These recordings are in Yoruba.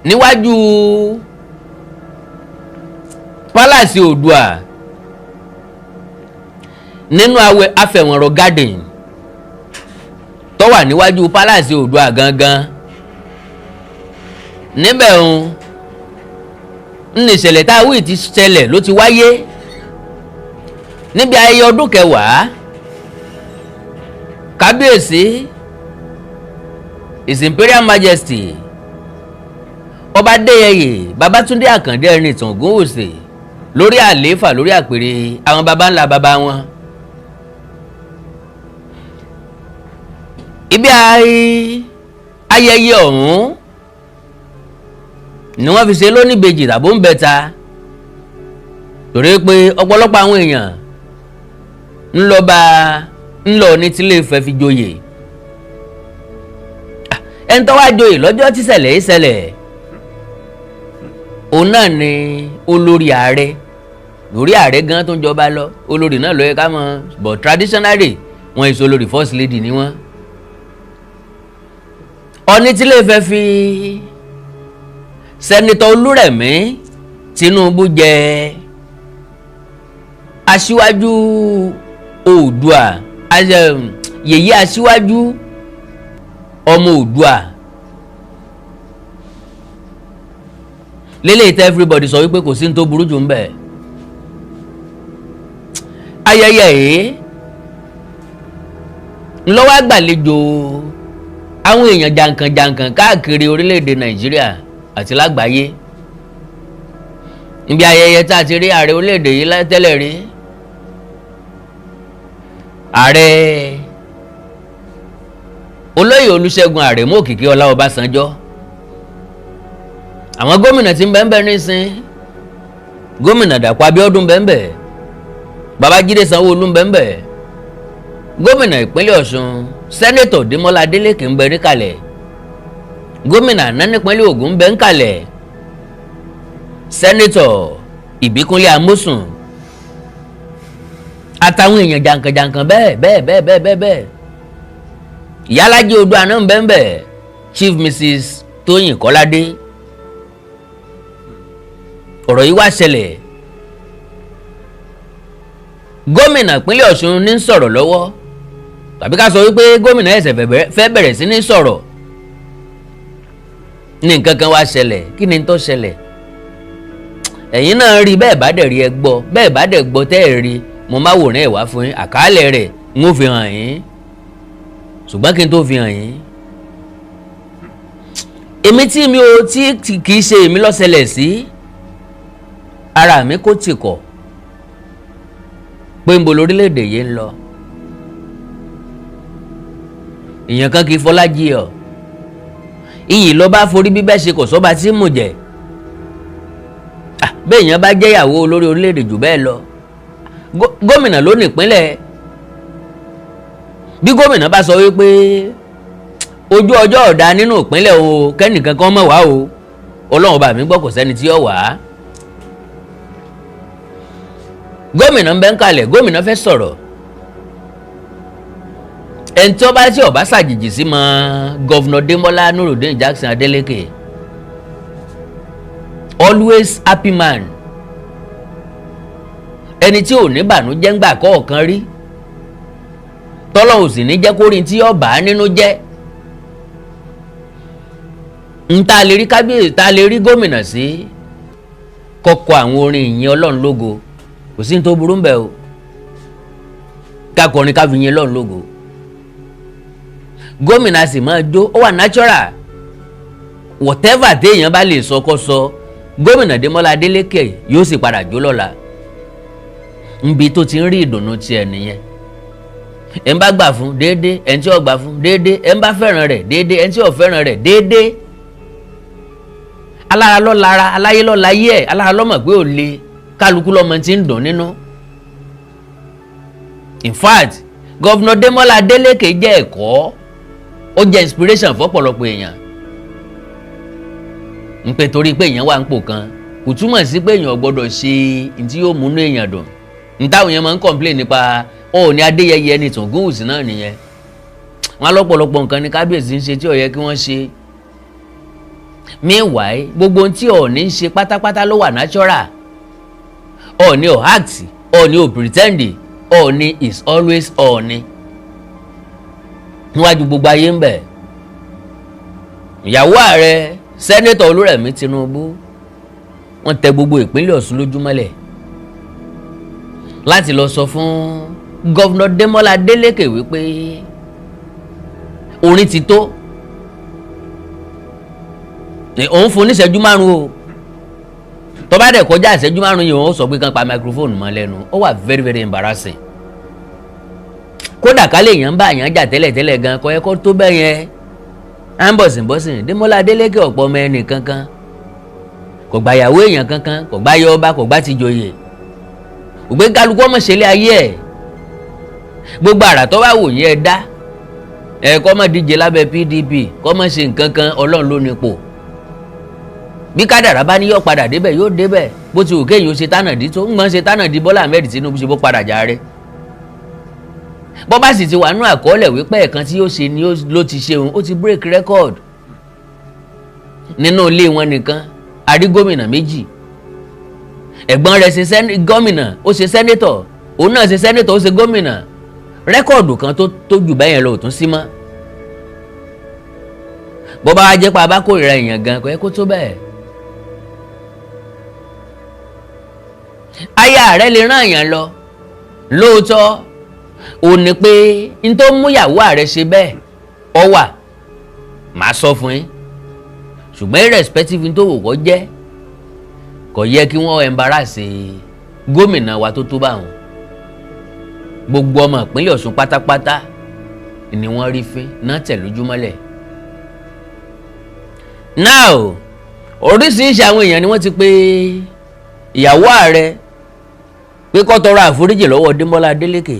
Níwájú Palace Oòduà, nínú Afẹ̀wọ̀nrọ̀ Garden tó wà níwájú Palace Oòduà gangan níbẹ̀ ń ní ìṣẹ̀lẹ̀ tá a wí ti ṣẹlẹ̀ ló ti wáyé níbi ayẹyẹ ọdún 10 Kábíyèsí His Imperial Majesty Ọba Adéyẹyè Babátúndé Àkàndé Ẹnìtàn Ògúnwùsì lórí àlééfà, lórí àpèrè àwọn baba ńlá baba wọn. Ibi ayẹyẹ ọ̀hún ni wọ́n fi ṣe lóníbejì tàbó ń bẹta, torí pé ọ̀pọ̀lọpọ̀ àwọn èèyàn ńlọba ńlọ ní tílé Ifẹ̀ fi joyè. Ẹni tó wá joyè lọ́jọ́ tí ṣẹlẹ̀ yìí ṣẹlẹ̀, òun náà ni olórí ààrẹ. Lórí ààrẹ gan tó ń jọba lọ, olórí náà ló yẹ ká mọ̀, but traditionally wọn èso olórí, first lady ni wọ́n. Ọ̀ní tílé Ifẹ̀ fi Sẹ́nitọ́ Olúrẹ̀mí Tinubu jẹ aṣíwájú Oòduà, yèyé aṣíwájú ọmọ Oòduà lélẹ́yìí tẹ́ everybody sọ wípé kò sí ní tó burú jù ń bẹ̀. Ayẹyẹ yìí ńlọ́wọ́ àgbàlejò àwọn èèyàn jàǹkànjàǹkàn káàkiri orílẹ̀-èdè Nàìjíríà àti lágbàáyé. Níbi ayẹyẹ tá a ti rí ààrẹ orílẹ̀-èdè yìí tẹ́lẹ̀ rí, ààrẹ olóyè Olúṣẹ́gun Àrẹ̀mú Òkìkíọlá Ọbásanjọ́, àwọn gómìnà tí ń bẹ ń bẹ nísìn, gómìnà Dàpọ̀ Abíọ́dún ń bẹ ń bẹ, Babájídé Sanwó-Olú ń bẹ ń bẹ, gómìnà ìpínlẹ̀ Ọ̀ṣun Sẹ́nẹ́tọ̀ Démọ́lá Adélékè ń bẹ níkàlẹ̀, gómìnà àná nípínlẹ̀ Ògùn ń bẹ níkàlẹ̀, Sẹ́nẹ́tọ̀ Ìbíkúnlé Amósùn, àtàwọn èèyàn jàǹkànjàǹkàn bẹ́ẹ̀ bẹ́ẹ̀ bẹ́ẹ̀ bẹ́ẹ̀ bẹ́ẹ̀ bẹ́ẹ̀. Ìyálájé Oòduà náà ń bẹ ń bẹ, Chief Mrs Tóyìn Kọ́ládé. Ọ̀rọ̀ yìí wá ṣẹlẹ̀, gómìnà ìpínlẹ̀ Ọ̀ṣun ní sọ̀rọ̀ lọ́wọ́, tàbí ká sọ wípé gómìnà ẹ̀sẹ̀ fẹ́ bẹ̀rẹ̀ sí ní sọ̀rọ̀ ní nǹkan kan wá ṣẹlẹ̀. Kí ni tó ṣẹlẹ̀? Ẹ̀yin náà rí, bẹ́ẹ̀ bá dẹ̀ rí ẹ gbọ́, bẹ́ẹ̀ bá dẹ̀ gbọ́ tẹ́ ẹ̀ rí, mo má wòrán ẹ̀ wá fún yín, àkàálẹ̀ rẹ̀ ń ó fi hàn yín. Ṣùgbọ́n kí n tó fi hàn yín, èmi tí mi ò tí kì í ṣe èmi ló ṣẹlẹ̀ sí, ara mi kò tì kọ̀ pé ń bo lórílẹ̀‐èdè yìí ń lọ. Èèyàn kan kì í fọlá jí ọ, iyì ló bá forí bíbẹ́ ṣe kò sọ́ba tí mò jẹ́. Bẹ́ẹ̀ èèyàn bá jẹ́yàwó olórí orílẹ̀‐èdè jù bẹ́ẹ̀ lọ, gómìnà ló nípínlẹ̀. Bí gómìnà bá sọ wípé ojú ọjọ́ ọ̀dà nínú ìpínlẹ̀ o, kẹ́nìkan kan mọ̀ wá o, Ọlọ́run bá mi gbọ́, kò sẹ́ni tí ó wà á. Gómìnà ń bẹ ń kalẹ̀, gómìnà fẹ́ sọ̀rọ̀. Ẹni tí ó bá tí ó bá ṣàjèjì sí mọ́ Gọ́vnà Démọ́lá Nurudeen Jackson Adeleke, always happy man, ẹni tí ò ní bànújẹ́ ńgbà kọ̀ọ̀kan rí, tọ́lọ́hùn sì ní jẹ́ kó rí tí ó bà á nínú jẹ́. Ń tá a lè rí kábíyèsí, tá a lè rí gómìnà sí kọ́kọ́ àwọn orin ìyìn Ọlọ́run lógo, kò sí ní tó burú ń bẹ̀ o, kakọrin ká fi yin Ọlọ́run lógo. Gómìnà sì máa jó, ó wà natural, whatever téèyàn bá lè sọ kó sọ, gómìnà Démọ́lá Adélékè yóò sì padà jó lọ́la. Nbi tó ti ń rí ìdùnnú tiẹ̀ nìyẹn. Ẹ̀ ń bá gbà fún déédé, ẹ̀ ń tí ò gbà fún déédé, ẹ̀ ń bá fẹ́ràn rẹ̀ déédé, ẹ̀ ń tí ò fẹ́ràn rẹ̀ déédé. Alára ló lára, aláyé ló láyé ẹ̀, alára ló mọ̀ pé ò le, kálukú lọ́mọ tí ń dùn nínú. In fact, Gọ́vnà Démọ́lá Adélékè jẹ́ ẹ̀kọ́, ó jẹ́ inspiration fọ́pọ̀lọpọ̀ èèyàn. Ń pè torí pé èèyàn wà ń pò kan kò túmọ̀ sí pé èèyàn gbọ́dọ̀ ṣe ní tí yóò múnú èèyàn dùn. N táwọn èèyàn máa ń complain nípa Ọọ̀ni Adéyẹyè Ẹnìtàn Ògúnwùsì náà nìyẹn. Wọn lọ́pọ̀lọpọ̀ nǹkan ní kábíyèsí ń ṣe tí ò yẹ kí wọ́n ṣe. Meanwhile, gbogbo ohun tí Ọọ̀ni ń ṣe pátápátá ló wà natural. Ọọ̀ni ò act, Ọọ̀ni ò pretend. Ọọ̀ni is always Ọọ̀ni níwájú gbogbo ayé ń bẹ̀. Ìyàwó ààrẹ, Senator Olúrẹ̀mí Tinubu, wọ́n tẹ gbogbo ìpínlẹ̀ Ọ̀ṣun lójúmọ́lẹ̀ láti lọ sọ fún Governor Démọ́lá Adélékè wípé orin ti tó, òun fún oníṣẹ́jú 5 o. Tó bá dẹ̀ kọjá ìṣẹ́jú 5 yìí, wọ́n sọ pé kán pa microphone mọ́ lẹ́nu. Ó wà very very embarrassing. Kódà ká lè yàn bá yàn jà tẹ́lẹ̀tẹ́lẹ̀ gan, kọ́ ẹ kó tó bẹ́ẹ̀ yẹn. À ń bọ̀sìn bọ̀sìn Démọ́lá Adélékè, ọ̀pọ̀ ọmọ ẹnì kankan kò gbà, yàwó èèyàn kankan kò gbà, yọ ọba kò gbà, ti joyè ògbé. Kálukú ọmọ ṣẹlẹ̀ ayé ẹ̀, gbogbo àrà tó bá wò yẹn ẹ dá ẹ, kọ́ mọ̀ díje lábẹ́ PDP, kọ́ mọ̀ ṣe nǹkan kan. Ọlọ́run ló nípò. Bí kádàrá bá ní yóò padà débẹ̀, yóò débẹ̀. Bó ti wù kéèyàn ó ṣe tánàdí tó ń gbọ́n ṣe tánàdí, Bọ́lá Ahmed Tinubu ṣe bó padà járe. Bọ́ bá sì ti wà nínú àkọọ́lẹ̀ wípé ẹ̀kan tí yóò ṣe ni ló ti ṣe òun, ó ti break record. Nínú ilé wọn nìkan, a rí gómìnà méjì. Ẹ̀gbọ́n rẹ̀ ṣe gómìnà, ó ṣe senator. Òun náà ṣe senator, ó ṣe gómìnà. Record kan tó jù bẹ́yẹn lọ ò tún sí mọ́. Bó bá wá jẹ́ pé a bá kórìíra èèyàn gan, kò yẹ kó tó bẹ́ẹ̀. Aya rẹ̀ lè rán èèyàn lọ lóòótọ́. Ò ní pé n tó mú ìyàwó ààrẹ ṣe bẹ́ẹ̀ ọ wà, màá sọ fún yín. Ṣùgbọ́n irrespective n tó wò kó jẹ́, kò yẹ kí wọ́n embarrass gómìnà wa tó tó báwọn. Gbogbo ọmọ ìpínlẹ̀ Ọ̀ṣun pátápátá ni wọ́n rí fín náà tẹ̀ lójúmọ́lẹ̀. Now, oríṣiríṣi àwọn èèyàn ni wọ́n ti pé ìyàwó ààrẹ pé kó tọrọ àforíjì lọ́wọ́ Démọ́lá Adélékè.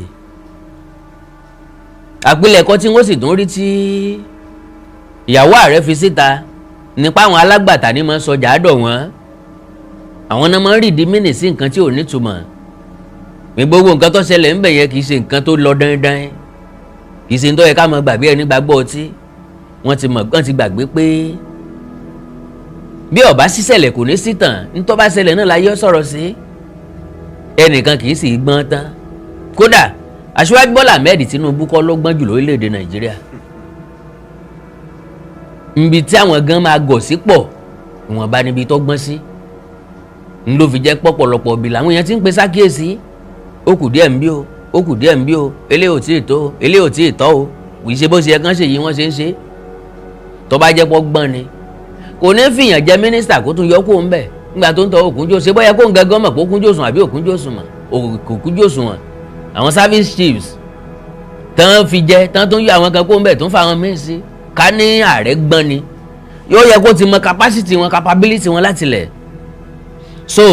Àpilẹ̀kọ tí wọ́n sì tún rí tí ìyàwó ààrẹ fi síta nípa àwọn alágbàtà ní máa ń sọjà àdọ̀ wọ́n, àwọn náà máa ń rìdí mínì sí nǹkan tí ò nítumọ̀ ní. Gbogbo nǹkan tó ṣẹlẹ̀ ń bẹ̀ yẹn kì í ṣe nǹkan tó lọ dandan, kì í ṣe nítorí ká máa gbàgbé ẹni gbàgbọ́ ọtí. Wọ́n ti mọ̀, wọ́n ti gbàgbé pé bí ó bá síṣẹ̀lẹ̀ kò ní sí tàn. Ntọ́ bá ṣẹlẹ̀ náà láyé sọ̀rọ̀ sí. Ẹnìkan kì í sì gbọ́n tán. Kódà Aṣíwájú Bọ́lá Ahmed Tinubu kọ́ ló gbọ́n jù lórílẹ̀‐èdè Nàìjíríà. Nbi tí àwọn gan máa gọ̀ sí pọ̀, ìwọ̀nba níbi tó gbọ́n sí n ló fi jẹ́ pọ̀pọ̀lọpọ̀ bí làwọn èèyàn ti ń pe sákìyèsí. Ó kù díẹ̀ ń bí o, ó kù díẹ̀ ń bí o, eléyìí ò tí ì tó o, eléyìí ò tí ì tọ́ o, kì í ṣe bó ṣe yẹ kán ṣe yìí wọ́n ṣe ń ṣe. Tó bá jẹ́ pọ́ gbọ́n ni, kò ní fìyàn jẹ mínísítà kó tún yọ kó ń bẹ̀ nígbà tó ń tọ́ òkúnjó ṣe. Bóyá kó ń gangan mọ̀ pé òkúnjó sùn àbí òkúnjó sùn mọ̀, òkúnjó sùn wọ̀n. Àwọn service chiefs tán fi jẹ tán, tó ń yọ àwọn kan kó ń bẹ̀, tó ń fa àwọn míín sí. Ká ní ààrẹ gbọ́n ni, yóò yẹ kó ti mọ capacity wọn, capability wọn láti lẹ̀. So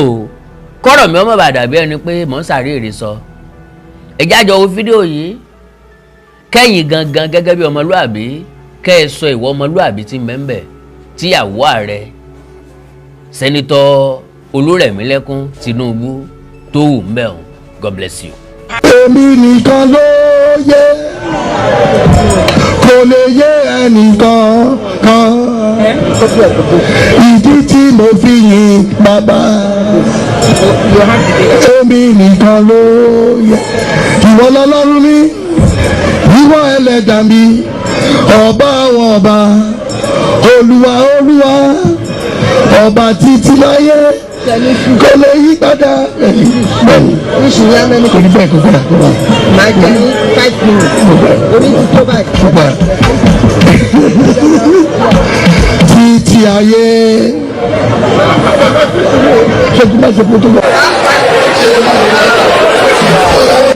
kọ́rọ̀ mi ọmọ bàdà bí ẹni pé mò ń sàrí sọ. Ẹ jẹ́ àjọ wo fídíò yìí kẹ́yìn gangan gẹ́gẹ́ bí ọmọlúàbí, kẹ́ ẹ sọ ìwọ ọmọlúàbí tí mẹ́ńbẹ̀ tíyàwó ààrẹ, Senator Olúrẹ̀mílẹ́kún Tinubu, tó wù ń bẹ̀ ọ́n. God bless you. Èmi nìkan ló yé, kò lè yé ẹnìkan kan. Ìdí tí mo fi yin bàbá, èmi nìkan ló yé. Ìwọ lọ́lọ́run mi, ìwọ ẹlẹ́dàá mi, ọba àwọn ọba, olúwa olúwa, ọba títí láyé, kò lè yí padà. Bẹ́ẹ̀ni, Oríṣi ní amẹ́ni. Kò ní bẹ́ẹ̀, kò gbà kò gbà. Máa jẹ ní 5 minutes orí ti tó báyìí. Kò gbà títí ayé. Ṣé kí n má ṣe protocol?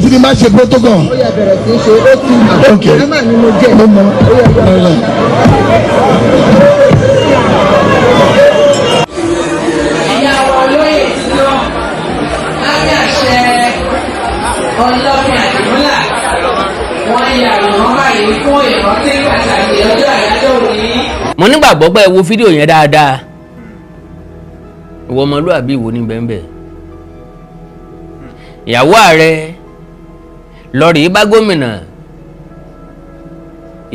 Kí ni má ṣe protocol? Ó yẹ bẹ̀rẹ̀ sí í ṣe, ó ti mà. Ok. Ẹ má ní mo jẹ. Mo mọ. Ó yẹ yọ. Ìyá wa olóyè náà, lábẹ́ àṣẹ Ọlọ́fin Àdìmúlà, wọ́n ya àwòrán báyìí fún ìrántí pàtàkì ọjọ́ àyájọ́ òní. Mo nígbàgbọ́ pé ẹ wo fídíò yẹn dáadáa. Ìwọ ọmọlúàbí wo ní bẹ́ẹ̀? Ìyàwó ààrẹ lọ́ọ̀rì bá gómìnà,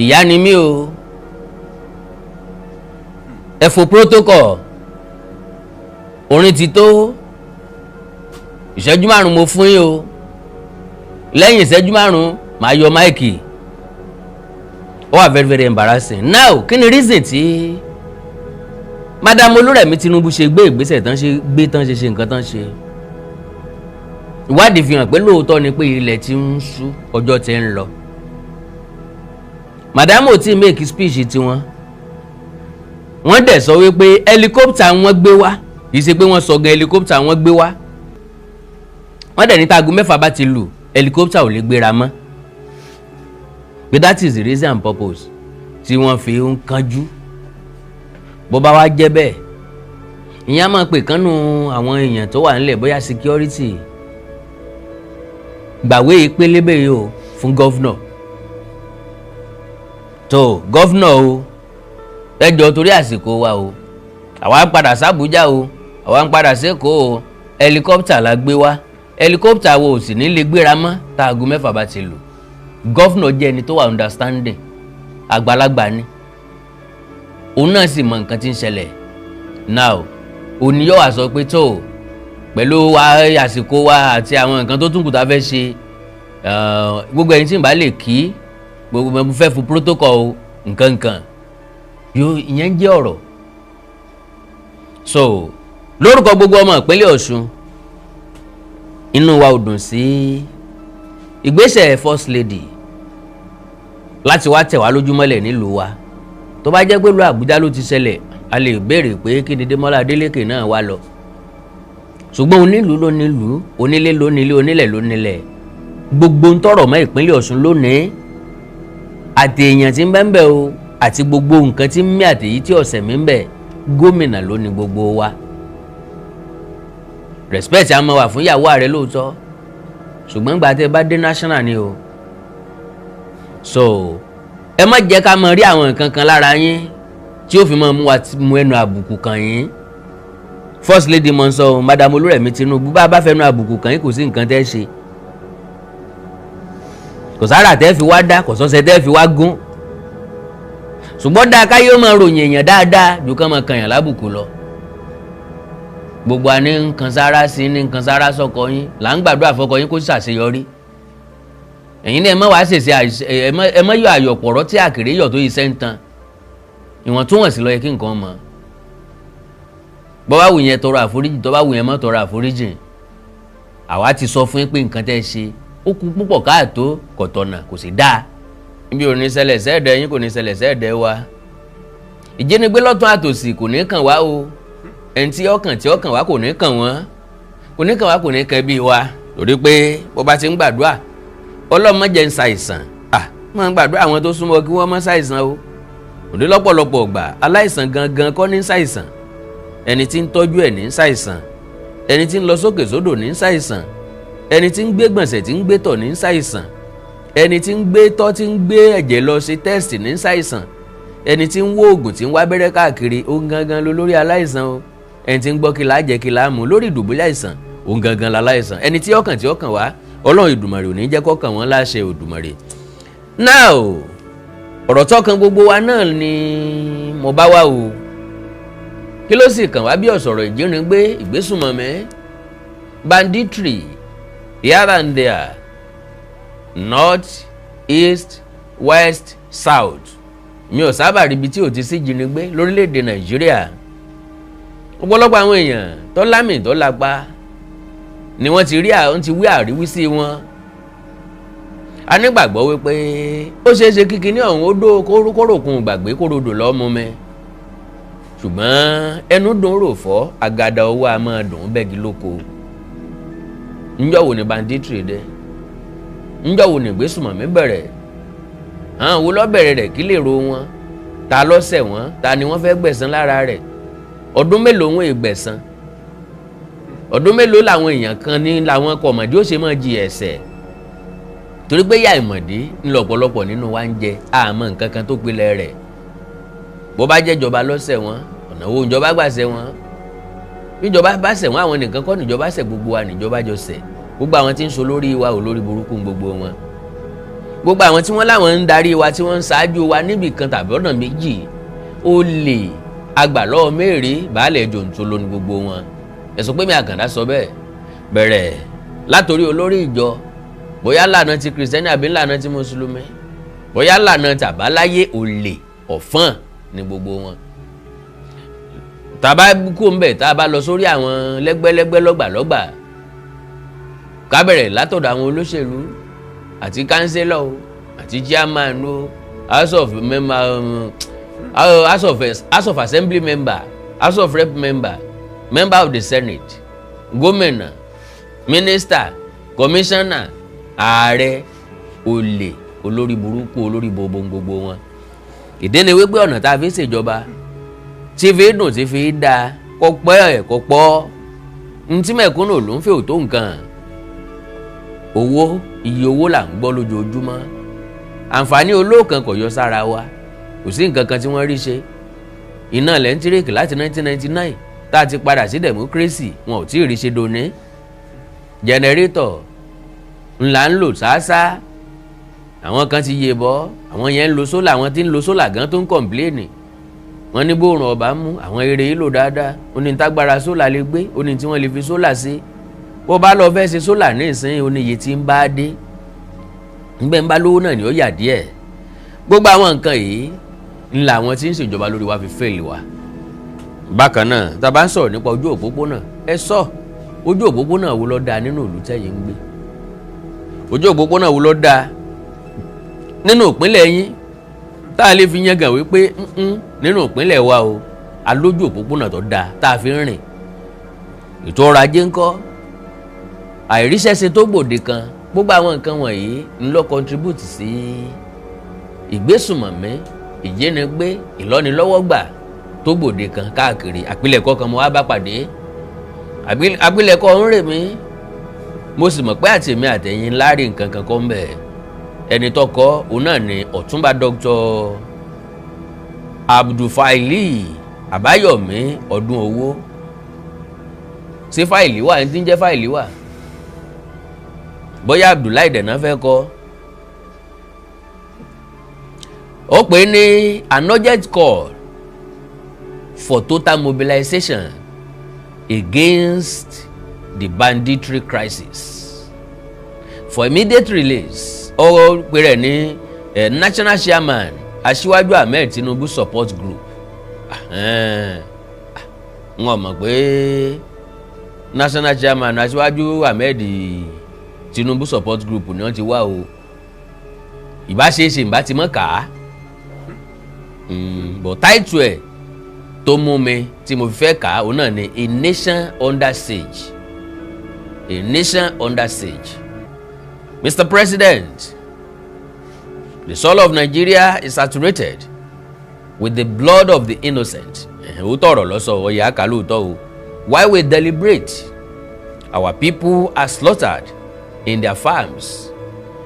ìyá ni mí o. Ẹ fò protocol, orin ti tó. Ìṣẹ́jú 5 mo fún yín o. Lẹ́yìn ìṣẹ́jú 5, màá yọ mic. Ó wà very, very embarrassing. Now, kí ni reason tí Madam Olúrẹ̀mí Tinubu ṣe gbé ìgbésẹ̀ tán ṣe gbé tán, ṣe ṣe nǹkan tán ṣe? Ìwádìí fi hàn pé lóòótọ́ ni pé ilẹ̀ ti ń ṣú, ọjọ́ ti ń lọ. Madam ò tí ì make speech tiwọn. Wọ́n dẹ̀ sọ wípé helicopter wọn gbé wá. Kì í ṣe pé wọ́n sọ gan, helicopter wọn gbé wá. Wọ́n dẹ̀ ní táago 6 bá ti lù, helicopter ò lè gbéra mọ́, pé that is the reason and purpose tí wọ́n fi ń kánjú. Bó bá wá jẹ́ bẹ́ẹ̀, ìyẹn á máa pè kánú àwọn èèyàn tó wà nílẹ̀, bóyá security gbàwé pélébé yìí o fún governor tó governor o. Ẹ jọ̀ọ́, torí àsìkò wa o, àwa ń padà sàbújá o, àwa ń padà sẹ́kọ̀ọ́ o. Helicopter la gbé wá, helicopter wo ò sì ní lè gbéra mọ́ táago 6 bá ti lù. Governor jẹ́ ẹni tó wà understanding, àgbàlagbà ni òun náà, sì mọ nǹkan tí ń ṣẹlẹ̀. Now, òní yóò wá sọ pé tó pẹ̀lú wa, àsìkò wa àti àwọn nǹkan tó tún kù tá a fẹ́ ṣe, gbogbo ẹni tí n bá lè kí, gbogbo mo fẹ́ fún protocol nǹkan nǹkan yóò, ìyẹn jẹ́ ọ̀rọ̀. So lórúkọ gbogbo ọmọ ìpínlẹ̀ Ọ̀ṣun, inú wa ò dùn sí ìgbésẹ̀ First Lady láti wá tẹ̀ wá lójúmọ́lẹ̀ nílùú wa. Tó bá jẹ́ pé ìlú Àbújá ló ti ṣẹlẹ̀, a lè béèrè pé kí ni Démọ́lá Adélékè náà wá lọ, ṣùgbọ́n onílùú ló nílùú, onílé ló nílé, onílẹ̀ ló nílẹ̀. Gbogbo ń tọrọ mọ́ ìpínlẹ̀ Ọ̀ṣun lónìí, àti èèyàn tí ń bẹ ń bẹ o, àti gbogbo nǹkan tí ń mí, àtèyí tí ọ̀sẹ̀ mi ń bẹ, gómìnà ló ní gbogbo wa. Respect á máa wà fún ìyàwó ààrẹ lóòótọ́, ṣùgbọ́n gbà tẹ́ bá dé national ni o. So ẹ má jẹ́ ká máa rí àwọn nǹkan kan lára yín tí ó fi máa mú wa mú ẹnu àbùkù kàn yín. First Lady mọ̀ ń sọ, Madam Olúrẹ̀mí Tinubu, bá a bá fẹnu àbùkù kàn yín, kò sí nǹkan tẹ́ ṣe, kò sára tẹ́ fi wá dá, kò sọ́sẹ́ tẹ́ fi wá gún. Ṣùgbọ́n dáa káyé ó máa ròyìn èèyàn dáadáa ju ká máa kàyàn lábùkù lọ. Gbogbo àní nǹkan sára sí ní nǹkan sára sọkọ yín là ń gbàdúrà fọkọ yín kó ṣàṣeyọrí. Ẹ̀yin náà, ẹ má wàá ṣèṣe, ẹ má yọ àyọ̀pọ̀rọ̀ tí àkèrè yọ̀ tó yìí sẹ́ńtàn. Ìwọ̀ntúnwọ̀nsì ló yẹ kí nǹkan mọ̀. Bọ́ bá wù yẹn tọrọ àforíjì, tó bá wù yẹn má tọrọ àforíjì. Àwa ti sọ fún yín pé nǹkan tẹ́ ẹ ṣe, ó kú púpọ̀ káàtó, kò tọ̀nà, kò sì dáa. Níbi ò ní ṣẹlẹ̀ sẹ́ẹ̀dẹ̀ yín, kò ní ṣẹlẹ̀ sẹ́ẹ̀dẹ̀ wa. Ìjínigbé lọ́tún àtòsì kò ní kàn wá o. Ẹni tí ọkàn tí ọkàn wá kò ní kàn wọ́n, kò ní kàn wá, kò ní kàn bí wa, torí pé bó bá ti ń gbàdúrà, Ọlọ́run má jẹ́ ń ṣàìsàn, à máa ń gbàdúrà àwọn tó súnmọ́ kí wọ́n má ṣàìsàn o. Òní lọ́pọ̀lọpọ̀ ọgbà, aláìsàn gangan kọ́ ní ṣàìsàn, ẹni tí ń tọ́jú ẹ̀ ní ṣàìsàn, ẹni tí ń lọ sókè sódò ní ṣàìsàn, ẹni tí ń gbé gbọ̀nsẹ̀, tí ń gbé tọ̀ ní ṣàìsàn, ẹni tí ń gbé tọ́, tí ń gbé ẹ̀jẹ̀ lọ ṣe test ní ṣàìsàn, ẹni tí ń wó oògùn, tí ń wá abẹ́rẹ́ káàkiri, ó ń gangan ló lórí aláìsàn o. Ẹni tí ń gbọ́ kí láá jẹ, kí láá mú lórí ìdùbúlẹ̀ àìsàn, òun gangan láláìsàn. Ẹni tí ọkàn tí ọkàn wá, Ọlọ́run Ìdùmarè ò ní jẹ́ kọ́kàn wọn láṣẹ Òdùmarè. Now, ọ̀rọ̀ tọkàn gbogbo wa náà ni mo bá wá o. Kí ló sì kàn wá bí ọ̀sọ̀rọ̀ ìjínigbé, ìgbésùnmọ̀mí, banditry here and there, north, east, west, south? Mi ò sábà ríbi tí ò ti sí ìjínigbé lórílẹ̀‐èdè Nàìjíríà. Ọ̀pọ̀lọpọ̀ àwọn èèyàn tó lámì tó lápá ni wọ́n ti rí, àwọn ti wí àríwísí wọn. A nígbàgbọ́ wípé ó ṣeé ṣe kíkiní ọ̀hún ó dó kóròkun gbàgbé kórodò lọ́mú mẹ́, ṣùgbọ́n ẹnu dùn rò fọ́, àgàdà owó a máa dùn bẹ́gi lóko. Ńjọ́ wo ni banditry dé? Ńjọ́ wo ni ìgbésùmọ̀mí bẹ̀rẹ̀? Àwọn wo ló bẹ̀rẹ̀ rẹ̀? Kí lè ro wọn? Ta ló ṣẹ̀ wọ́n? Ta ni wọ́n fẹ́ gbẹ̀san lára rẹ̀? Ọdún mélòó wọn ìgbẹ̀san? Ọdún mélòó làwọn èèyàn kan ní làwọn kọ̀mọ̀dé ó ṣe máa jí ẹ̀ṣẹ̀? Torí pé yà ìmọ̀dé ńlọ́pọ̀lọpọ̀ nínú wa ń jẹ, àmọ́ nǹkan kan tó pilẹ̀ rẹ̀. Bó bá jẹ́ ìjọba lọ́sẹ̀ wọn, ọ̀nà wo ìjọba gbà ṣẹ̀ wọ́n? Bíjọba bá ṣẹ̀ wọ́n, àwọn nìkan kọ́ níjọba ṣẹ̀, gbogbo wa níjọba jọ ṣẹ̀. Gbogbo àwọn tí ń so lórí wa ò lórí burúkú gbogbo wọn. Gbogbo àwọn tí wọ́n láwọn ń darí wa, tí wọ́n ń ṣáájú wa níbì kan tàbí ọ̀nà méjì, olè. Agbàlọ́ mẹ́rin baálẹ̀ jòǹtolo ní gbogbo wọn. Ẹ̀sùn pé mi Àkàndá sọ bẹ́ẹ̀. Bẹ̀rẹ̀ látòrí olórí ìjọ, bóyá lànà ti Kìrìsìtẹ́nì àbí lànà ti Mùsùlùmí, bóyá lànà tàbáláyé, olè ọ̀fọ́n ní gbogbo wọn. Tá a bá kú ń bẹ̀, tá a bá lọ sórí àwọn lẹ́gbẹ́lẹ́gbẹ́, lọ́gbàlọ́gbà, ká bẹ̀rẹ̀ látọ̀dọ̀ àwọn olóṣèlú àti councillor o, àti chairman o, house of member, house of assembly member, house of rep member, member of the senate, gómìnà, minister, commissioner, ààrẹ, olè, olórí burúkú, olórí bobo gbogbo wọn. Ìdí ni wípé ọ̀nà tá a fi ṣèjọba tí fi dùn, tí fi dáa, kò pẹ́, kò pọ̀. Ntí mẹ̀kúnnù ló ń fẹ́ òtó nǹkan. Owó, iye owó là ń gbọ́ lójoojúmọ́. Àǹfààní olóòkan kò yọ sára wa. Kò sí nǹkan kan tí wọ́n rí ṣe. Iná lẹ́ńtíríkì láti 1999 tá a ti padà sí democracy, wọn ò tí ì rí ṣe dòní. Generator ńlá ń lò ṣáṣá. Àwọn kan ti yé bọ́, àwọn yẹn ń lo solar. Àwọn tí ń lo solar gan tó ń complain. Wọ́n ní bóòrùn ọba mú àwọn eré yìí lò dáadáa. Ó ní tágbára solar lè gbé, ó ní tí wọ́n lè fi solar sí. Bó bá lọ fẹ́ ṣe solar ní ìsín, ó ní iye tí ń bá dé ńgbẹ́ ń bá lówó náà ni ó yà díẹ̀. Gbogbo àwọn nǹkan yìí ńlá àwọn tí ń ṣèjọba lórí wa fi fail wa. Bákan náà, tá a bá ń sọ̀rọ̀ nípa ojú òpópónà, ẹ sọ ojú òpópónà wo ló dáa nínú ìlú tẹ́yìn ń gbé? Ojú òpópónà wo ló dáa nínú ìpínlẹ̀ yín tá a lè fi yangàn wípé nínú ìpínlẹ̀ wa o, alójú òpópónà tó dáa tá a fi ń rìn? Ètò ọrọ̀ ajé ńkọ́? Àìríṣẹ́ṣe tó gbòde kan. Gbogbo àwọn nǹkan wọ̀nyí ń lọ contribute sí ìgbésùmọ̀mí, ìjínigbé, ìlọ́nilọ́wọ́gbà tó gbòde kan káàkiri. Àpilẹ̀kọ kan mo wá bá pàdé. Àpilẹ̀kọ ń rè mí, mo sì mọ̀ pé àtèmi àtẹ̀yìn láàrin nǹkan kan kọ́ ń bẹ̀. Ẹni tó kọ òun náà ni Ọ̀túnba Dr. Abdulfaili Àbáyọ̀mí Ọdún Owó. Ṣé fáìlì wà ní tí ń jẹ́ fáìlì wà? Bóyá Abdullahi dẹ̀nà fẹ́ kọ́. Ó pè é ní "An urgent call for total mobilization against the banditry crisis for immediate release". Ó pè rẹ̀ ní national chairman, Aṣíwájú Ahmed Tinubu support group. N ò mọ̀ pé national chairman Aṣíwájú Ahmed Tinubu support group ni wọ́n ti wá o. Ìbá ṣeé ṣe, ìbá ti mọ̀ ká, but title ẹ̀ tó mú mi tí mo fi fẹ́ kà á, òun náà ni "A Nation Under Siege". A Nation Under Siege. Mr. President, the soil of Nigeria is saturated with the blood of the innocent. Òótọ́ ọ̀rọ̀ lọ́sọ̀ ọ̀yà àkà lóòótọ́ o. While we deliberate, our people are slaughtered in their farms,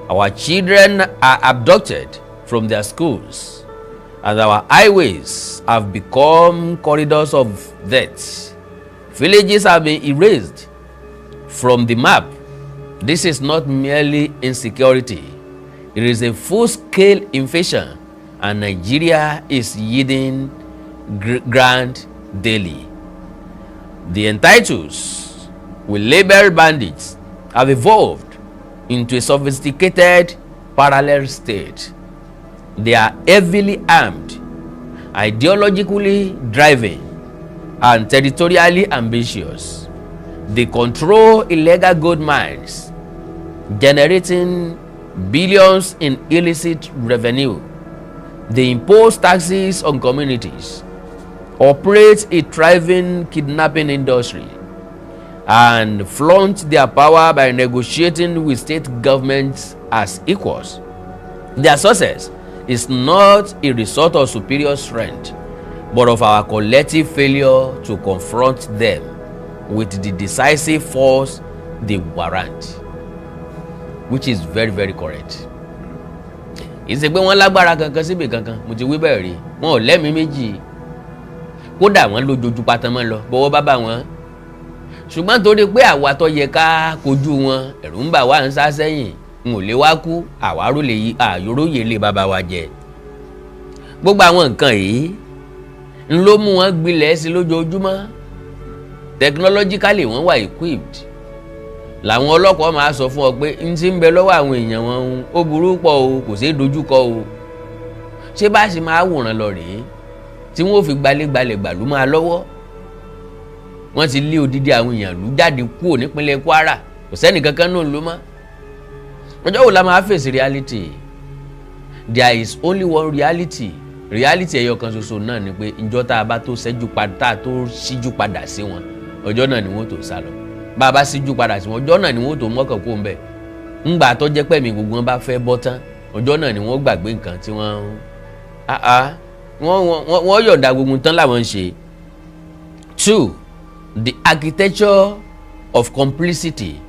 our children are abducted from their schools, and our highways have become corridors of death. Villages have been erased from the map. This is not merely insecurity. It is a full-scale invasion, and Nigeria is yielding ground daily. The entitles we label bandits have evolved into a sophisticated parallel state. They are heavily armed, ideologically driven, and territorially ambitious. They control illegal gold mines, generating billions in illicit revenue. They impose taxes on communities, operate a thriving kidnapping industry, and flaunt their power by negotiating with state governments as equals. Their success is not a result of superior strength, but of our collective failure to confront them with the decisive force they warrant, which is very, very correct. Kì í ṣe pé wọ́n lágbára kankan síbi kankan. Mo ti wí bẹ́ẹ̀ rí, wọn ò lẹ́mìí méjì. Kódà wọ́n lójoojú pátámọ́ lọ bọ́wọ́ bá bá wọn. Ṣùgbọ́n torí pé àwa tó yẹ ká kojú wọn, ẹ̀rù ń bà wá, ń sá sẹ́yìn, n ò lè wá kú àwárò lè yí àyòróyè lè bàbá wa jẹ. Gbogbo àwọn nǹkan yìí Ń ló mú wọn gbilẹ̀ sí lójoojúmọ́. Technologically, wọ́n wà equipped. Làwọn ọlọ́pàá máa sọ fún ọ pé n ti ń bẹ lọ́wọ́ àwọn èèyàn wọn, ó burú pọ̀ o, kò ṣeé dojúkọ o. Ṣé bá ṣe máa wòran lọ rèé tí wọ́n fi gbalẹ̀gbalẹ̀ gbàlú máa lọ́wọ́? Wọ́n ti lé odidi àwọn èèyàn lù jáde kúrò nípínlẹ̀ Kwara, kò sẹ́ni kankan náà ló mọ́. Ọjọ́ wo la máa face reality? There is only one reality. Reality ẹyọ kan ṣoṣo náà ni pé ìjọ tá a bá tó ṣẹ́jú padà, tá a tó ṣíjú padà sí wọn, ọjọ́ náà ni wọ́n tó sá lọ. Bá a bá ṣíjú padà sí wọn, ọjọ́ náà ni wọ́n tó mọ́kàn kó ń bẹ̀. Ńgbà tó jẹ́ pẹ̀mí gbogbo wọn bá fẹ́ bọ́ tán, ọjọ́ náà ni wọ́n gbàgbé nǹkan tí wọ́n wọ́n yọ̀ǹda gbogbo tán làwọn ń ṣe. Two, the architecture of complicity.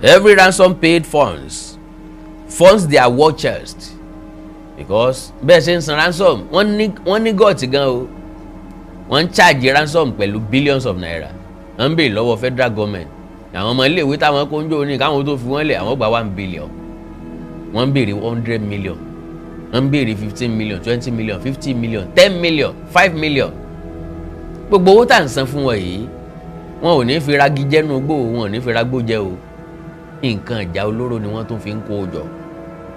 Every ransom paid funds their war chest, because bẹ́ẹ̀ ṣe ń san ransom, wọ́n ní gut gan o. Wọ́n ń charge ransom pẹ̀lú billions of naira. Wọ́n ń béèrè lọ́wọ́ federal government, àwọn ọmọ iléèwé táwọn kó ń jó ní káwọn tó fi wọ́n lẹ̀, àwọn gba 1 billion, wọ́n ń béèrè 100 million, wọ́n ń béèrè 15 million, 20 million, 50 million, 10 million, 5 million. Gbogbo owó tá à ń san fún wọn yìí, wọn ò ní fi ragi jẹ́nu gbó, wọn ò ní fi ragbó jẹ o. Nǹkan ìjà olóró ni wọ́n tún fi ń kó o jọ.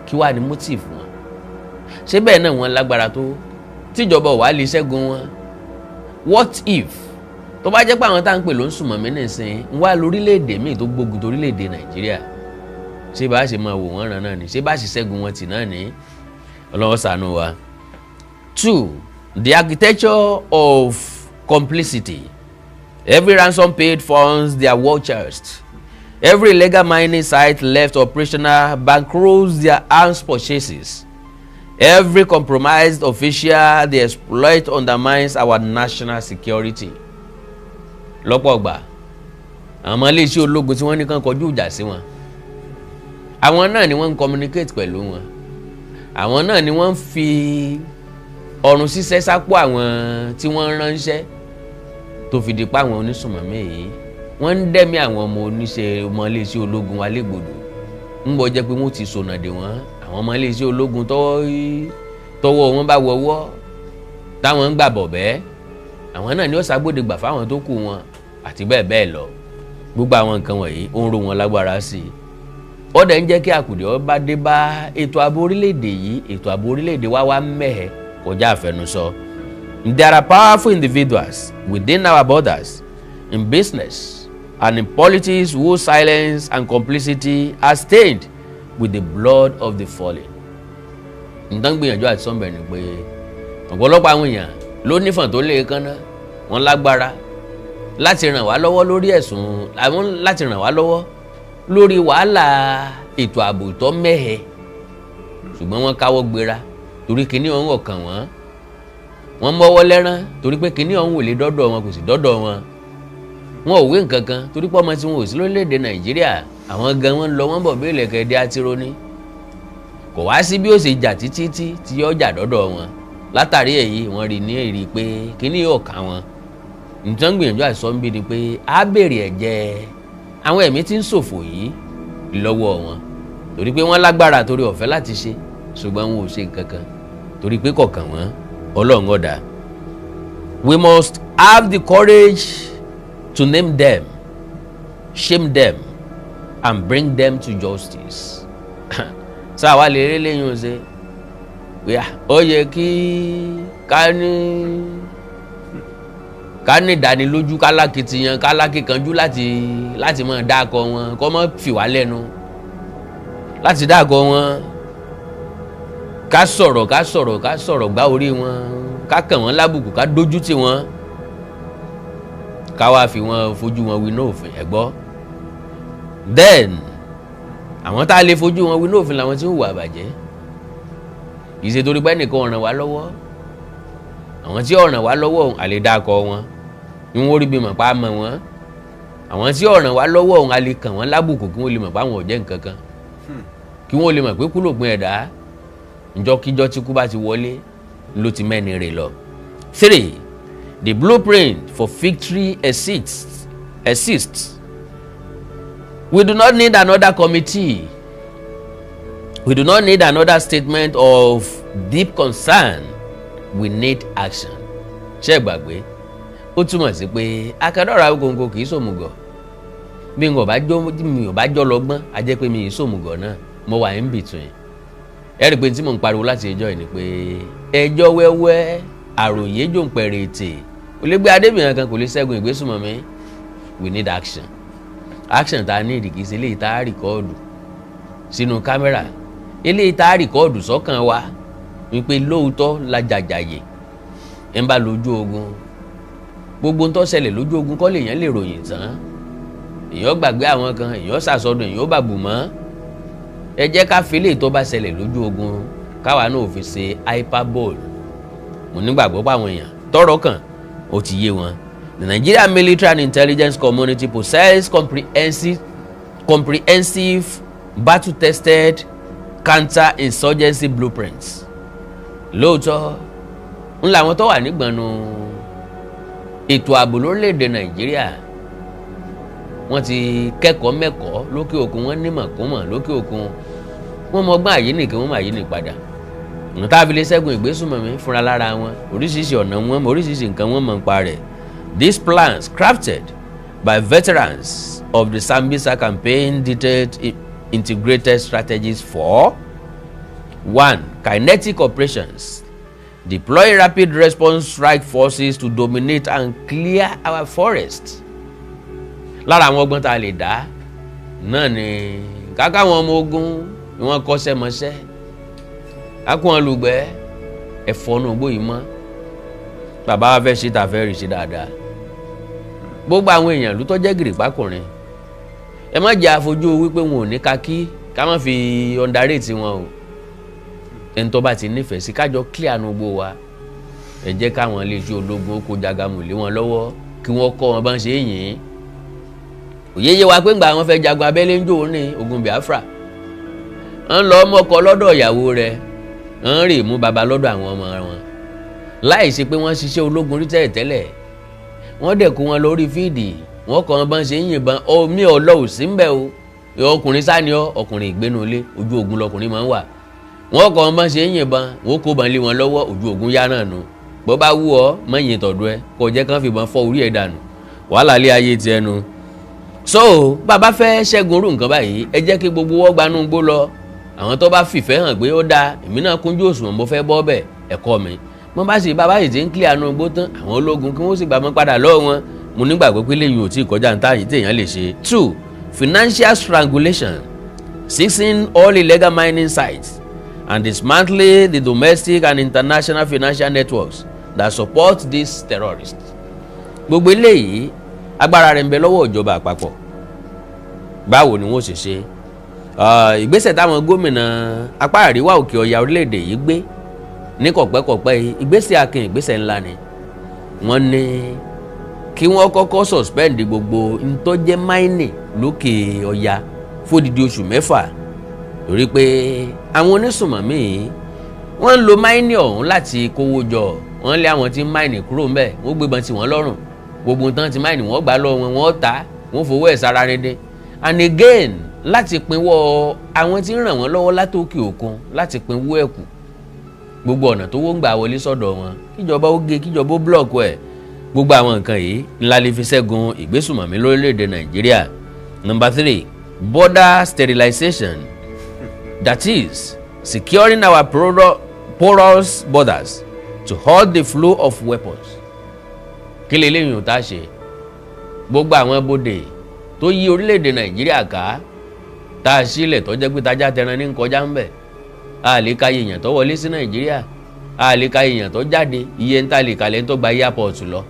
Kí wàá ní motive wọn? Ṣé bẹ́ẹ̀ náà wọ́n lágbára tó tíjọba ò wá lè ṣẹ́gun wọn? What if tó bá jẹ́ pé àwọn tá à ń pè ló ń sùnmọ̀ mí nìsín ń wá lórílẹ̀‐èdè míì tó gbógun torílẹ̀‐èdè Nàìjíríà, ṣé bá a ṣe máa wò wọ́n ràn náà ni? Ṣé bá a ṣe ṣẹ́gun wọn tì náà ni? Ọlọ́wọ́ ṣàánú wa. Two, the architecture of complicity. Every ransom paid funds their war chest. Every illegal mining site left operational bankrolls their arms purchases. Every compromised official they exploit undermines our national security. Lọ́pọ̀ ọgbà, àwọn ọmọ iléeṣẹ́ ológun tí wọ́n ní kàn kọjú ìjà sí wọn, àwọn náà ni wọ́n ń communicate pẹ̀lú wọn, àwọn náà ni wọ́n ń fi ọrùn ṣiṣẹ́ sápò àwọn tí wọ́n ń ránṣẹ́, tó fi di pa àwọn onísùnmọ̀mí yìí, wọ́n ń dẹ́mi àwọn ọmọ oníṣẹ́ ọmọ iléeṣẹ́ ológun wa légbodò. Ń bọ́ jẹ́ pé wọ́n ti sọ̀nà dè wọ́n. Àwọn ọmọ iléeṣẹ́ ológun tọwọ́ wọn bá wọwọ́ táwọn ń gbà bọ̀ bẹ́ẹ̀, àwọn náà ni ó ṣàgbọ́dẹ̀gbà fáwọn tó kù wọn àti bẹ́ẹ̀ bẹ́ẹ̀ lọ. Gbogbo àwọn nǹkan wọ̀nyí, ó ń ro wọn lágbára sí i, ó dẹ̀ ń jẹ́ kí àkùdé ó bá dé bá ètò ààbò orílẹ̀-èdè yìí. Ètò ààbò orílẹ̀-èdè wa wá mẹ́hẹ̀ kọjá àfẹnusọ. There are powerful individuals within our borders, in business and in politics, whose silence and complicity are stained with the blood of the fallen. Nǹkan gbìyànjú àti sọ́nbẹ̀ ni pé ọ̀pọ̀lọpọ̀ àwọn èèyàn ló nífọ̀n tó lè kánná, wọ́n lágbára láti ràn wá lọ́wọ́ lórí ẹ̀sùn àwọn, láti ràn wá lọ́wọ́ lórí wàhálà ètò ààbò tó mẹ́hẹ, ṣùgbọ́n wọ́n káwọ́ gbéra torí kinní ọ̀hún ọ̀kàn wọ́n. Wọ́n mọ́wọ́ lẹ́rán torí pé kinní ọ̀hún ò lè dọ́dọ̀ wọn, kò sì dọ́dọ̀ wọn. Wọn ò wé nǹkan kan torí pé ọmọ tí wọn ò sí lórílẹ̀‐èdè Nàìjíríà. Àwọn gan wọn lọ, wọ́n bọ̀ bí ilẹ̀kẹ̀ dé àtiró ní kò wá sí bí ó ṣe jà títí tí tí yóò jà dọ́dọ̀ wọn. Látàrí èyí, wọ́n rí ní èrè pé kinní yóò kà wọn. Nǹkan gbìyànjú àìsàn ń bí ni pé á béèrè ẹ̀jẹ̀ àwọn ẹ̀mí tí ń ṣòfò yìí lọ́wọ́ wọn, torí pé wọ́n lágbára torí ọ̀fẹ́ láti ṣe, ṣùgbọ́n wọn ò ṣe nǹkan kan torí pé kọ̀ọ̀kan wọn. Ọlọ́run ọ̀dà. We must have the courage to name them, shame them and bring them to justice. Sáà wá lè rí lẹ́yìn ọ̀sẹ̀ ó yẹ kí ká ní ìdánilójú, ká lákìtìyàn, ká lákìkanjú láti máa dákọ wọn, kó má fi wá lẹ́nu láti dákọ wọn, ká sọ̀rọ̀, ká sọ̀rọ̀, ká sọ̀rọ̀ gbá orí wọn, ká kàn wọ́n lábùkù, ká dójú tì wọ́n, ká wá fi wọn fojú wọn winá òfin. Ẹ̀ gbọ́, then àwọn tá a lè fojú wọn winá òfin làwọn tí ń hùwà bàjẹ́. Kì í ṣe torí pé ẹnìkan ò ràn wá lọ́wọ́. Àwọn tí ò ràn wá lọ́wọ́, àlè dákọ wọn ní wọ́n rí bí mọ̀ pa mọ̀ wọ́n. Àwọn tí ò ràn wá lọ́wọ́ òun, a lè kàn wọ́n lábùkù kí wọ́n lè mọ̀ pé àwọn ò jẹ́ nǹkan kan, kí wọ́n lè mọ̀ pé kú lòpin ẹ̀dá. Njọ́kíjọ́ tí kú bá ti wọlé ló ti mẹ́ni rè lọ. Three, the blueprint for victory exists. We do not need another committee. We do not need another statement of deep concern. We need action. Ṣé gbàgbé, ó túmọ̀ sí pé akadọ́rọ̀ Awíkonko kì í sòmùgọ̀. Bí n ò bá jó, mi ò bá jọ lọ́gbọ́n, a jẹ́ pé mi ì sòmùgọ̀ náà. Mo wà in between. Ẹ rí i pé tí mò ń pariwo láti ẹjọ́ yìí ni pé ẹjọ́ wẹ́wẹ́, àròyé jòǹpẹ̀rẹ̀ ètè kò lè gbé adébìnrin kan, kò lè ṣẹ́gun ìgbésùnmọ̀mí. We need action. Action tá a ní ìdí kìí ṣe eléyìí tá a record sínú camera, eléyìí tá a record sọ́kàn wa wípé lóòótọ́ la jàjàyè. Ẹ̀ ń bá lójú ogun, gbogbo ń tó ṣẹlẹ̀ lójú ogun kọ́ lèèyàn lè ròyìn tán. Èèyàn gbàgbé àwọn kan, èèyàn ṣàsọdùn, èèyàn bàbù mọ́. Ẹ jẹ́ ká fi eléyìí tó bá ṣẹlẹ̀ lójú ogun, káwa náà fi ṣe hyperbole. Mo nígbàgbọ́ pé àwọn èèyàn tọ́rọ̀ kàn, ó ti yé wọn. The Nigerian military and intelligence community possess comprehensive, battle-tested counter-insurgency blueprints. Lóòótọ́ ń làwọn tó wà nígbọ̀nù ètò ààbò lórílẹ̀‐èdè Nàìjíríà, wọ́n ti kẹ́kọ̀ọ́ mẹ́kọ̀ọ́ lókè òkun, wọ́n nímọ̀ kúmọ̀ lókè òkun, wọ́n mọ ọgbọ́n àyè nìkan, wọ́n mọ àyè nìpadà ọ̀nà tá a fi lè ṣẹ́gun ìgbésùnmọ̀mí fúnra lára wọn. Oríṣiríṣi ọ̀nà wọn mọ, oríṣiríṣi nǹkan wọn mọ̀ nípa rẹ̀. These plans, crafted by veterans of the Sambisa campaign, detailed integrated strategies for: one, kinetic operations: deploy rapid response strike forces to dominate and clear our forests. Lára àwọn ọgbọ́n tá a lè dá náà ni káká àwọn ọmọ ogun ni wọ́n kọ́ṣẹ́ mọṣẹ́, kákó wọn lùgbẹ́ ẹ̀fọ́ náà gbóyìí mọ́. Bàbá wa fẹ́ ṣe tá a fẹ́ rí ṣe dáadáa. Gbogbo àwọn èèyàn ló tọ́jẹ́ gìrìpákùnrin, ẹ má jẹ́ àfojú wípé wọn ò ní kakí, ká má fi underrate wọn o. Ẹni tó bá ti nífẹ̀ẹ́ sí kájọ clear nu gbó wa, ẹ jẹ́ káwọn iléeṣẹ́ ológun ó kó jagamu lé wọn lọ́wọ́, kí wọ́n kọ́ wọn bá ń ṣe é yìn. Òye yé wa pé ńgbà wọn fẹ́ jagun abẹ́lé ń jò ní ogun Biafra, ń lọ mọ́kọ lọ́dọ̀ ìyàwó rẹ̀, ń rè mú baba lọ́dọ̀ àwọn ọmọ wọn, láì ṣe pé wọ́n ṣiṣẹ́ ológun rí tẹ́lẹ̀ tẹ́lẹ̀. Wọ́n dẹ̀ kó wọn lórí field, wọ́n kọ́ wọn bá ń ṣe ń yìnbọn. Omi ọlọ́ọ̀ sí ń bẹ̀ o. Ọkùnrin sáni ọ, ọkùnrin ìgbénu ilé, ojú ogun lọkùnrin máa ń wà. Wọ́n kọ́ wọn bá ń ṣe ń yìnbọn, wọ́n kó bọn lé wọn lọ́wọ́. Ojú ogun yá náà nu. Bó bá wù ọ́, mọ̀yìn tọ̀dọ̀ ẹ kó jẹ́ kán fìbọn fọ́ orí ẹ̀ dànù, wàhálà lé ayé tiẹ̀ nu. So bàbá fẹ́ ṣẹ́gun orú nǹkan báyìí, ẹ jẹ́ kí gbogbo wọ́n gbanú gbó lọ. Àwọn tó bá fìfẹ́ hàn pé ó dáa, èmi náà kúnjú òṣùwọ̀n, mo fẹ́ bọ́ bẹ̀ ẹ̀kọ́ mi mo bá sì bàbá yìí ti ń clear àánú gbó tán, àwọn ológun kí wọ́n sì gbà mọ́ padà lọ́wọ́ wọn. Mo nígbàgbọ́ pé lẹ́yìn ò tí ì kọjá ní táyì téèyàn lè ṣe. Two, financial strangulation: seizing all illegal mining sites and dismantling the domestic and international financial networks that support these terrorists. Gbogbo eléyìí, agbára rẹ̀ ń bẹ lọ́wọ́ ìjọba àpapọ̀. Báwo ni wọ́n ṣe ṣe ìgbésẹ̀ táwọn gómìnà apá àríwá òkè ọya orílẹ̀-èdè yìí gbé ní kọ̀pẹ́kọ̀pẹ́ yìí, ìgbésẹ̀ akin, ìgbésẹ̀ ńlá ni. Wọ́n ní kí wọ́n kọ́kọ́ suspend gbogbo ntọ́jẹ́ mining lókè ọya fódìdí oṣù 6, torí pé àwọn onísùnmọ̀mí wọ́n ń lo mining ọ̀hún láti kówó jọ. Wọ́n lé àwọn tí ń mine kúrò ńbẹ̀, wọ́n gbébọn tí wọ́n lọ́rùn, gbogbo tán ti mine, wọ́n gbà lọ́wọ́ wọn, wọ́n ta, wọ́n fowó ẹ̀ sára rẹ́dẹ́, and again láti pinwọ́ àwọn tí ń ràn wọ́n lọ́wọ́ látòkè òkun, láti pinwọ́ ẹ̀kú gbogbo ọ̀nà tó wó ń gbà wọlé sọ́dọ̀ wọn, kíjọba ó gé, kíjọba ó block ẹ̀. Gbogbo àwọn nǹkan yìí ńlá lè fi ṣẹ́gun ìgbésùmọ̀mí lórílẹ̀‐èdè Nàìjíríà. Number three, border sterilization, that is securing our porous borders to halt the flow of weapons. Kí lè léyìn ò tá a ṣe? Gbogbo àwọn bodè tó yí orílẹ̀-èdè Nàìjíríà ká, tá a sílẹ̀, tó jẹ́ pé tajà tẹran ní kọjá ń bẹ̀, a lè ka èèyàn tó wọlé sí Nàìjíríà, a lè ka èèyàn tó jáde. Iye ń tà lè kàlẹ́ ń tó gba airport lọ,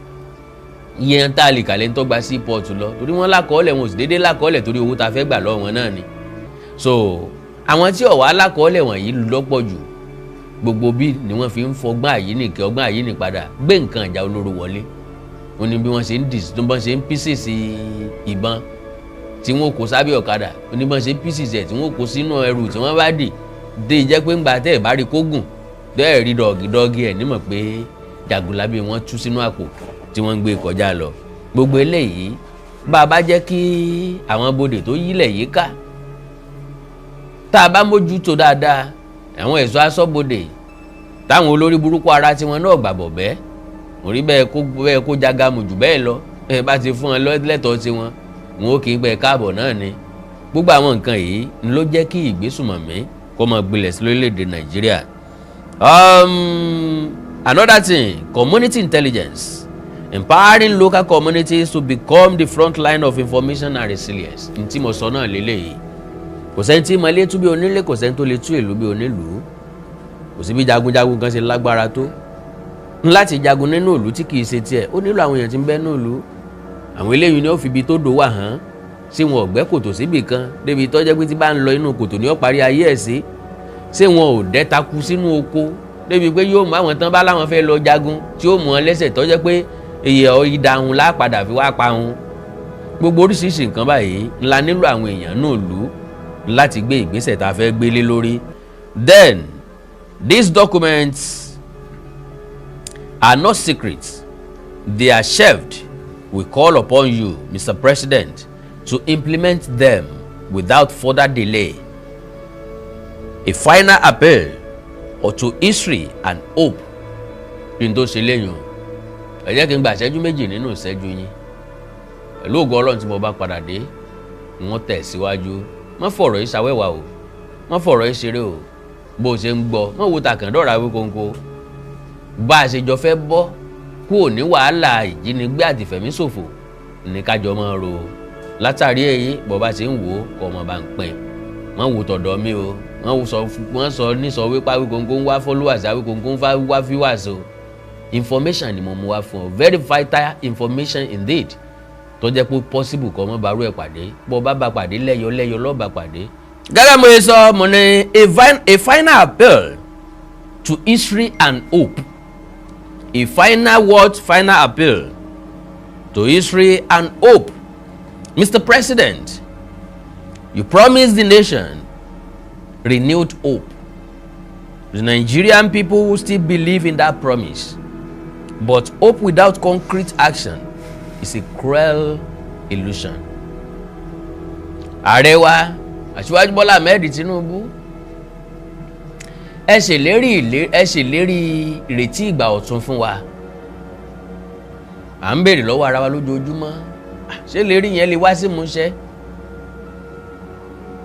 iye ń tà lè kàlẹ́ ń tó gba seaport lọ, torí wọ́n lákọọ́lẹ̀, wọn ò sì déédéé lákọọ́lẹ̀, torí owó tá a fẹ́ gbà lọ́wọ́ wọn náà ni. So àwọn tí ọ̀wá lákọọ́lẹ̀ wọ̀nyí lọ́pọ̀ jù. Gbogbo bí ni wọ́n fi ń fọgbọ́n àyínìkẹ́, ọgbọ́n àyínìpadà gbé nǹkan ìjà olóró wọlé. Wọ́n ní bí wọ́n ṣe ń dì, bí wọ́n ṣe ń pieces ìbọn tí wọ́n kó sábẹ́ ọ̀kadà, wọ́n ní bí wọ́n ṣe ń pieces ẹ̀ tí wọ́n kó sínú ẹrù tí wọ́n bá dì dé, jẹ́ pé ńgbà tẹ́ ẹ̀ bá rí kógùn, tẹ́ ẹ̀ rí dọ̀gídọ́gí ẹ̀ nímọ̀ pé jagunlabi wọ́n tú sínú àpò tí wọ́n ń gbé kọjá lọ. Gbogbo eléyìí, bá a bá jẹ́ kí àwọn bodè tó yílẹ̀ yìí ká, tá a bá mójútó dáadáa, àwọn ẹ̀ṣọ́ aṣọ́bodè táwọn olórí burúkú ara tiwọn náà gbàbọ̀ bẹ́ẹ̀. Mo rí bẹ́ẹ̀ kó jagamu jù bẹ́ẹ̀ lọ, ẹ bá ti fún wọn lẹ́tọ̀ọ́ sí wọn, wọn ò kì í pẹ́ káàbọ̀ náà ni. Gbogbo àwọn nǹkan yìí ló jẹ́ kí ìgbésùmọ̀mí kó máa gbilẹ̀ sí lórílẹ̀‐èdè Nàìjíríà. Another thing, community intelligence, empowering local communities to become the front line of information and resilience. N tí mo sọ náà lélẹ́yìí, kò sẹ́ni tí mo lè tú bí onílé, kò sẹ́ni tó lè tú ìlú bí onílùú. Kò sí bí jagunjagun kan ṣe lágbára tó láti jagun nínú ìlú tí kìí ṣe tiẹ̀, ó nílò àwọn èèyàn tí ń bẹ nínú ìlú. Àwọn eléyìí ni ó fi ibi tó dò wà hàn ṣé wọn ò gbẹ́ kòtò síbì kan débi tó jẹ́ pé tí bá ń lọ inú kòtò ní ó parí ayé ẹ̀ sí? Ṣé wọn ò dẹ́ takú sínú oko débi pé yóò mú àwọn tán bá láwọn fẹ́ lọ jagun tí ó mú wọn lẹ́sẹ̀ tó jẹ́ pé èyí ìdáhùn lápadà fi wá pa wọn? Gbogbo oríṣiríṣi nǹkan báyìí ńlá nílò àwọn èèyàn náà lù láti gbé ìgbésẹ̀ tá a fẹ́ gbélé lórí. Then these documents are not secrets, they are shelved. We call upon you, Mr. President, to implement them without further delay. A final appeal or to history and hope. Kí n tó ṣe léyìn o, ẹ jẹ́ kí n gba ìṣẹ́jú 2 nínú ìṣẹ́jú yín. Pẹ̀lú ògo Ọlọ́run, tí mo bá padà dé, wọ́n tẹ̀ síwájú. Má fọ̀rọ̀ yìí ṣàwẹ́wà o, má fọ̀rọ̀ yìí ṣeré o. Bó o ṣe ń gbọ́, má wo tàkàndọ̀rà Awíkonko. Bá a ṣe jọ fẹ́ bọ́ kúrò ní wàhálà ìjínigbé àtìfẹ̀míṣòfò ní kájọ máa ro látàrí èyí. Bó bá ṣe ń wò ó, kọ́ ọmọ bá ń pín. Wọ́n wò tọ̀dọ̀ mi o, wọ́n sọ ní sọ wípé Awíkonko ń wá followers, Awíkonko ń wá viewers o. Information ni mo mú wá fún ọ, very vital information indeed, tó jẹ́ pé possible kọ́ mọ́ barú ẹ̀ pàdé. Bó bá bá pàdé, lẹ́yọ lẹ́yọ lọ́ọ́ bá pàdé. Gẹ́gẹ́ mo sọ, mo ní a final appeal to history and hope. A final word, final appeal to history and hope. Mr. President, you promised the nation renewed hope. The Nigerian people will still believe in that promise. But hope without concrete action is a cruel illusion. Ààrẹ wa, Aṣíwájú Bọ́lá Ahmed Tinubu, ẹ ṣèlérí ìrètí ìgbà ọ̀tun fún wa. À ń béèrè lọ́wọ́ ara wa lójoojúmọ́, ṣé ìlérí yẹn lè wá sí ìmúṣẹ?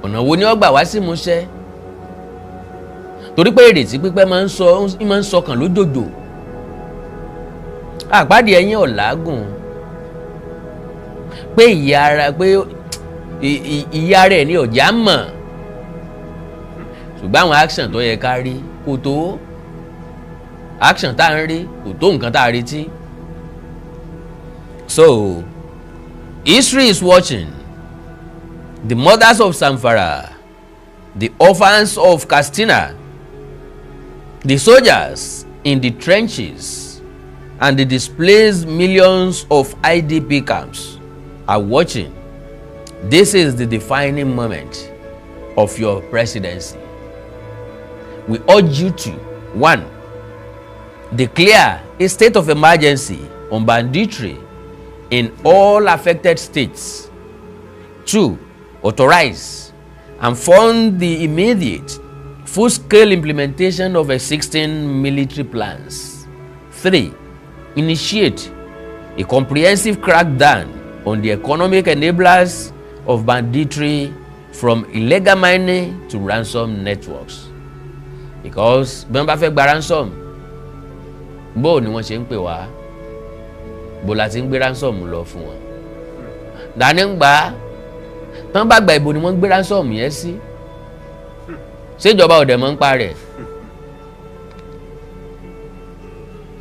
Ọ̀nà wo ni ó gbà wá sí ìmúṣẹ? Torí pé ìrètí pípẹ́ máa ń sọkàn lójòjò, àpáàdé ẹ̀yìn ọ̀làgùn pé ìyá ara pé ìyá rẹ̀ ní ọ̀já mọ̀, ṣùgbọ́n àwọn action tó yẹ ká rí kò tó. Action tá à ń rí kò tó nǹkan tá a retí. So history is watching. The mothers of Zamfara, the orphans of Katsina, the soldiers in the trenches and the displaced millions of IDP camps are watching. This is the defining moment of your presidency. We urge you to, one, declare a state of emergency on banditry in all affected states. Two, authorize and fund the immediate full-scale implementation of existing military plans. Three, initiate a comprehensive crackdown on the economic enablers of banditry, from illegal mining to ransom networks. Because bí wọ́n bá fẹ́ gba ransom, bó ni wọ́n ṣe ń pè wá? Bó la ti ń gbé ransom lọ fún wọn? Dání ń gbà á tán bá gba, ìbò ni wọ́n ń gbé ransom yẹn sí? Ṣèjọba ọ̀dẹ̀ mọ́ ń pa rẹ̀?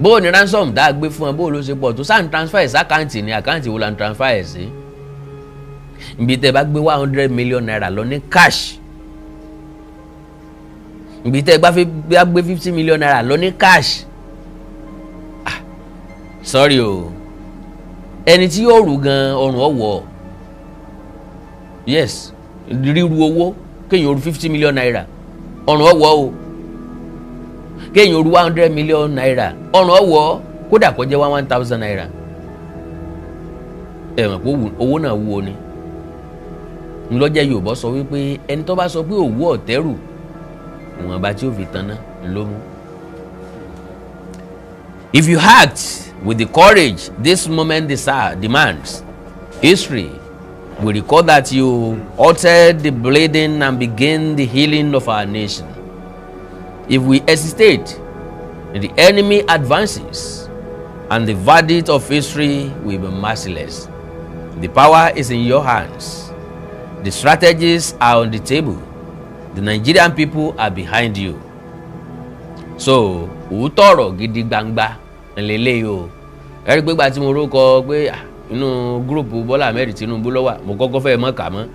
Bó ni ransom tá a gbé fún wọn, bó ló ṣe pọ̀ tó? Sáà ń transfer ẹ̀ sí account ní account wo la ń transfer ẹ̀ sí? Ibi tẹ́ bá gbé ₦100 million lọ ní cash, ibi tẹ́ bá gbé ₦50 million lọ ní cash, ah, sorry o, ẹni tí yóò rù gan ọrùn ọwọ́. Yes, ríru owó, kéèyàn rú ₦50 million, ọrùn ọwọ́ o. Kéèyàn rú ₦100 million, ọrùn ọwọ́. Kódà kó jẹ́ ₦1,000, ẹ mọ̀ pé owó náà wúwo ni. Ńlọ́jẹ́ Yorùbá sọ wípé ẹni tó bá sọ pé òwú ọ̀tẹ́rù, ìwọ̀nba tí ó fi tanná ló mú. If you act with the courage this moment demands, history will record that you halted the bleeding and began the healing of our nation. If we hesitate, the enemy advances, and the verdict of history will be merciless. The power is in your hands. The strategies are on the table. The Nigerian people are behind you. So òótọ́ ọ̀rọ̀ gidi gbangba ńlẹ́lẹ́yìí o. Ẹ rí i pé gba tí mo rókọ pé inú group Bọ́lá Ahmed Tinubu ló wà, mo kọ́kọ́ fẹ́ mọ́ kà mọ́,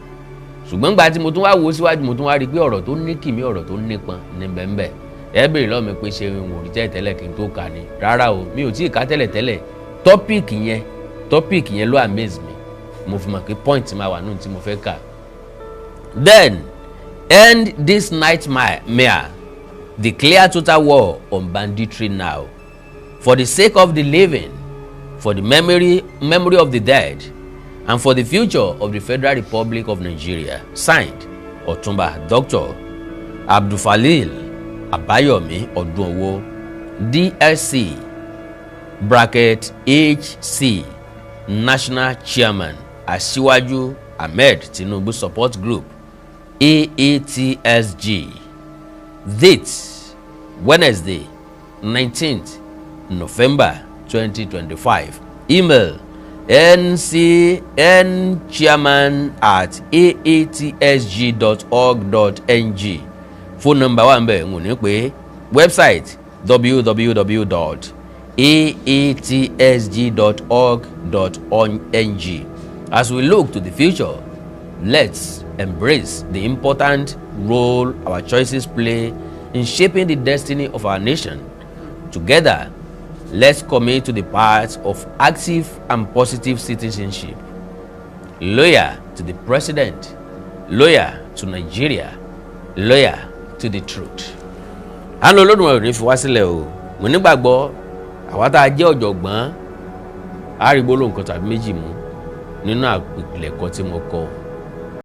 ṣùgbọ́n gba tí mo tún wá wo síwájú, mo tún wá rí i pé ọ̀rọ̀ tó ní kìmí, ọ̀rọ̀ tó nípọn ní bẹ́ẹ̀nbẹ́ẹ̀. Ẹ béèrè lọ́wọ́ mi pé ṣé n ò rí tẹ́lẹ̀ tẹ́lẹ̀ kí n tó kà ní? Rárá o, mi ò tí ì kà tẹ́lẹ̀ tẹ́lẹ̀. Topic yẹn ló amaze mi, mo fi mọ̀ pé point máa wà nù tí mo fẹ́ kà. Then end this nightmare, declare total war on banditry now, for the sake of the living, for the memory of the dead, and for the future of the Federal Republic of Nigeria. Signed, Ọ̀túnba Dr. Abdulfalil Abayomi Ọdúnowó, DSC bracket HC, National Chairman, Asiwaju Ahmed Tinubu Support Group, AATSG. Date: Wednesday, 19th November 2025. Email: ncnchairman@aatsg.org.ng. Phone number wà ń bẹ̀, ń wò ní pé website www.aatsg.org.ng. As we look to the future, let's embrace the important role our choices play in shaping the destiny of our nation. Together, let's commit to the path of active and positive citizenship. Loyal to the president, loyal to Nigeria, loyal to the truth. Àánú Olódùmarè ò ní fi wá sílẹ̀ o. Mo nígbàgbọ́ àwa tá a jẹ́ ọ̀jọ̀gbọ́n á rí gbólóhùn kan tàbí méjì mú nínú àpilẹ̀kọ tí mo kọ.